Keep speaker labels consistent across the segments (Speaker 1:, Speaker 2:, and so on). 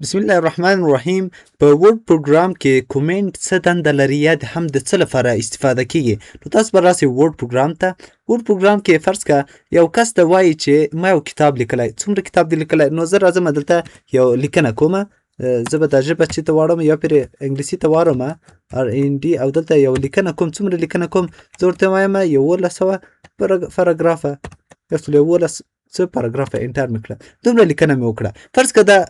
Speaker 1: بسم الله الرحمن الرحیم. په Word پروګرام کې کومنټ څه دنده لري یا د هم د څه لپاره استفاده کیږي؟ نو تاسو به راسئ Word پروګرام ته. Word پروګرام کې فرض که یو کس ته وایي چې ما یو کتاب لیکلی، څومره کتاب دی لیکلی؟ نو زه راځم دلته یو لیکنه کوم. زه به دا ژبه چې ته واړوم یا پرې انګلیسي ته واړوم، ار ان ډي، او دلته یو لیکنه کوم. څومره لیکنه کوم؟ زه ورته وایم 1100 پاراګرافه، 1011 څه پاراګرافه enter مې کړه، دومره لیکنه مې وکړه. فرض که دا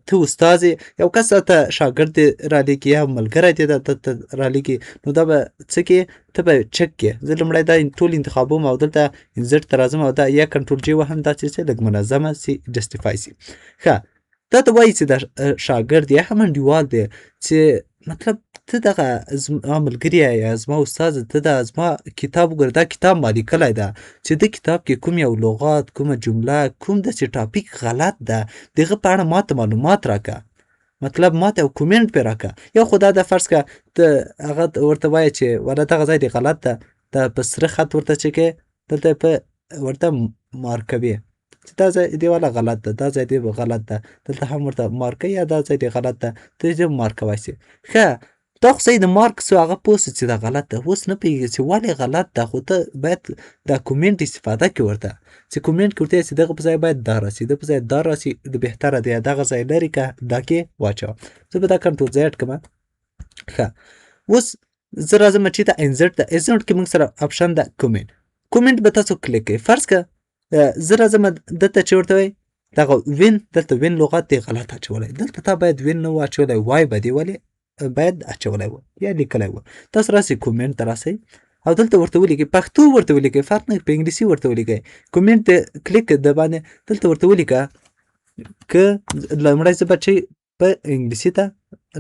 Speaker 1: ته استاد یې، یو کس ته شاګرد دې رالیږي یا ملګری دې ته رالیږي، نو دا به څه کې ته به چک کې. زه لومړی دا ټول انتخابوم او دلته insert ته راځم او دا یا control J وهم، دا چې لږ منظمه سي، justify سي. ښه، دا ته وایي چې دا شاګرد یا هم انډیوال دی چې مطلب ته دغه زما ملګری یا زما استاد، ته دا زما کتاب وګوره، دا کتاب ما لیکلی ده، چې د کتاب کې کوم یو لغات، کومه جمله، کوم داسې topic غلط ده، د هغه په اړه ماته معلومات راکه، مطلب ماته یو کومنټ پرې راکه. یو خو دا ده، فرض که ته هغه ورته وایې چې والا دغه ځای دې غلط ده، دا په سره خط ورته چې کې دلته په ورته مارکوي چې دا ځای دې والا غلط ده، دا ځای دې غلط ده، دلته هم ورته مارکوي یا دا ځای دې غلط ده، ته دې مارکوی سي. ښه، دا خو صحیح د مارک سو، هغه پوه سو چې دا غلط ده، اوس نه پوهېږي چې ولې غلط ده، خو ته باید دا کومنټ استفاده کړې ورته، چې کومنټ کې ورته چې دغه په ځای باید دا راسي، د په ځای دا راسي، د بهتره دی، دغه ځای لرې که دا کې واچوه. زه به دا control Z کړم. ښه، اوس زه راځم چې ته insert ده، insert کې موږ سره option ده comment. comment به تاسو کلیک کړئ. فرض که زه راځم دلته چې ورته وایي دغه when، دلته when لغت دی غلط اچولی، دلته تا باید when نه و اچولی، Y به دی ولې باید اچولی و یا لیکلی و. تاسو راسئ کومنټ ته راسئ او دلته ورته ولیکئ، پښتو ورته ولیکئ، فرق نه، په انګلیسي ورته ولیکئ. کومنټ ته کلیک د باندې دلته ورته ولیکه که لومړی زه به چې په انګلیسي ته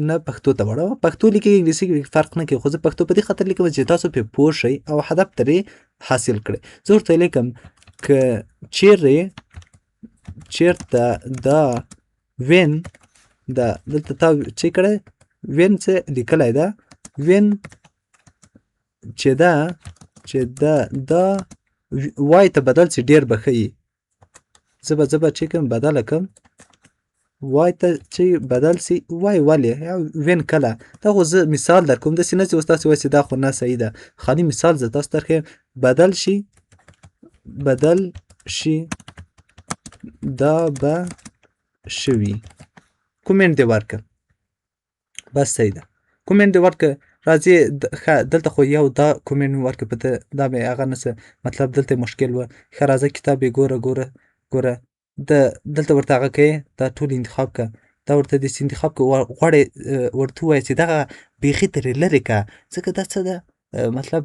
Speaker 1: نه پښتو ته واړوه، پښتو لیکي انګلیسي کې فرق نه کوي، خو زه پښتو په دې خاطر لیکم چې تاسو پرې پوه شئ او هدف ترې حاصل کړئ. زه ورته لیکم که چیرې چیرته دا when دا دلته تا چې کړی when څه لیکلی ده، when چې دا چې دا دا Y ته بدل سي ډېر به ښه وي. زه به چې کوم بدله کم Y ته چې بدل سي، Y ولې یا when کله، دا خو زه مثال در کوم، داسې نه چې اوس تاسې وایئ چې دا خو نه صحیح ده، خالي مثال زه تاسو ته درښیم. بدل شي، بدل شي، دا به شوي. کومنټ دې ورکړه، بس صحیح ده، کومنټ دې ورکړه. راځي ښه، دلته خو یو دا کومنټ مې ورکړه، په دا مې هغه نه څه مطلب دلته مشکل و. ښه راځه کتاب یې ګوره ګوره ګوره، د دلته ورته هغه کوې، دا ټول انتخاب که، دا ورته داسې انتخاب که، غواړې ورته ووایې چې دغه بیخي ترې لرې که، ځکه دا څه ده مطلب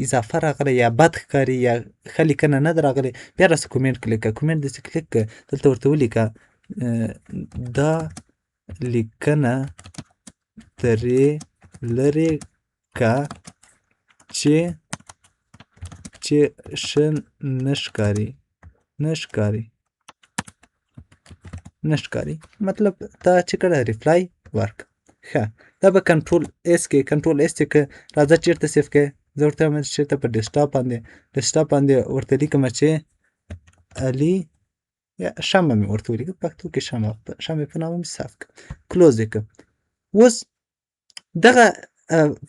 Speaker 1: اضافه راغلی یا بد ښکاري یا ښه لیکنه نه ده راغلې. بیا راسه کومنټ کلیک که، کومنټ داسې کلیک که، دلته ورته ولیکه دا لیکنه ترې لرې که چې چې ښه نه ښکاري، نه ښکاري، نه ښکاري، مطلب تا چې کړه reply ورک. ښه، دا به control S کې، control S چې که راځه چېرته save کې، زه ورته وایم چېرته په desktop باندې، desktop باندې ورته لیکم چې علي یا شمع مې ورته ولیکه، پښتو کې شمع، شمع په نامه مې save کړه، close یې کړم. اوس دغه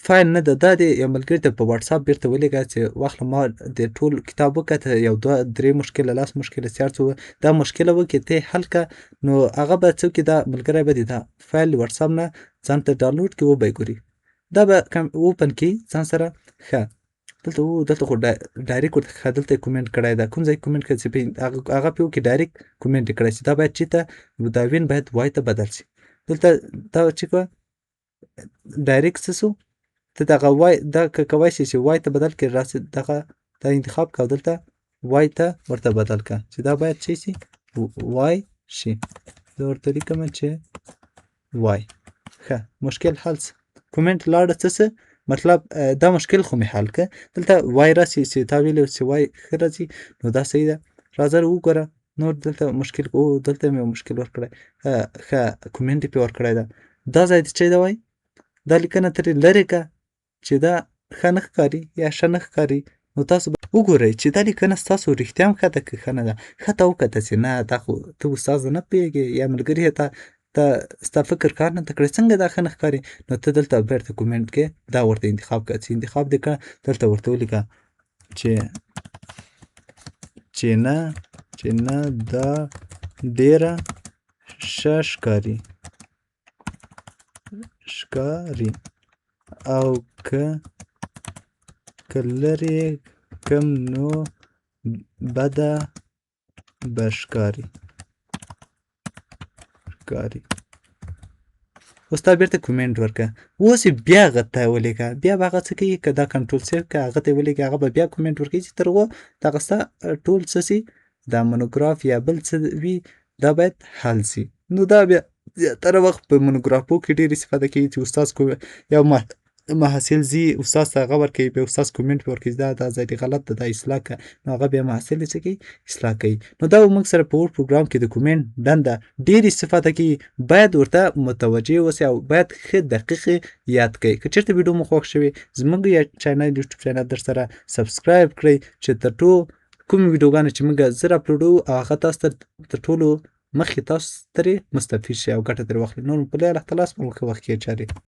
Speaker 1: فایل نه ده، دا دې یو ملګري ته په واتساپ بیرته ولیږه چې واخله ما د ټول کتاب وکته، یو دوه درې مشکله لاس مشکله چې هر څه دا مشکله وکړي ته یې حل که، نو هغه به څه وکړي، دا ملګری به دې دا فایل واتساپ نه ځان ته ډاونلوډ کړي وبه یې ګوري، دا به open کړي ځان سره. ښه، دلته و دلته خو direct ورته ښه دلته یې کومنټ کړی ده، کوم ځای کومنټ کړی چې هغه پې وکړي direct comment یې کړی چې دا باید چې ته دا when باید Y ته بدل شي. دلته دا چې کوه direct څه سو، ته دغه Y دا که کوای شي چې Y ته بدل کړي، راسي دغه دا انتخاب که او دلته Y ته ورته بدل که چې دا باید چی شي Y شي. زه ورته لیکم چې Y. ښه، مشکل حل سه، کومنټ لاړه څه سه، مطلب دا مشکل خو مې حل که. دلته Y راسي چې تا ویلي چې Y ښه راځي، نو دا صحیح ده. راځه وګوره نور دلته مشکل، او دلته مې مشکل ورکړی. ښه، کومنټ یې پرې ورکړی ده، دا ځای دې چی ده وایي دا لیکنه ترې لرې که چې دا ښه نه ښکاري یا ښه نه ښکاري، نو تاسو به وګورئ چې دا لیکنه ستاسو رښتیا هم ښه ده که ښه نه ده. ښه ته وکته چې نه دا خو ته استاد نه پوهېږې یا ملګري ته ته ستا فکر کار نه کړی، څنګه دا ښه نه ښکاري؟ نو ته دلته بیرته comment کې دا ورته انتخاب کړه. چې انتخاب دې کړه، دلته ورته ولیکه چې نه دا ډیره ښه ښکاري او که لرې کم نو بده به ښکاري. اوس تا بیرته comment ورکړه، اوس یې بیا هغه ته ولیکه، بیا به هغه څه کوي؟ که دا control save که هغه ته یې ولیکه، هغه به بیا comment ورکوي چې تر هغو دغه ستا ټول څه سي، دا مونوګراف یا بل څه وي، دا باید حل سي. نو دا بیا زیاتره وخت په مونوګرافو کې ډېر استفاده کیږي چې استاد کو یو محصل ځي، استاد ته هغه ورکوي، بیا استاد comment ورکوي، دا ځای دې غلط ده، دا اصلاح کړه. نو هغه بیا محصل یې څه کوي؟ اصلاح کوي. نو دا موږ سره په Word پروګرام کې د comment دنده ډېر استفاده کیږي. باید ورته متوجه اوسئ او باید ښه دقیق یاد کړئ. که چېرته ویډیو مو خوښ شوې، زموږ channel، YouTube channel در سره subscribe کړئ چې تر ټولو کوم ویډیوګانې چې موږ زر اپلوډو، هغه تاسو ته تر ټولو مخکې تاسو ترې مستفید شئ او ګټه ترې واخلئ. نور په لوی الله تعالی سپارم، ښه وخت کې چارې.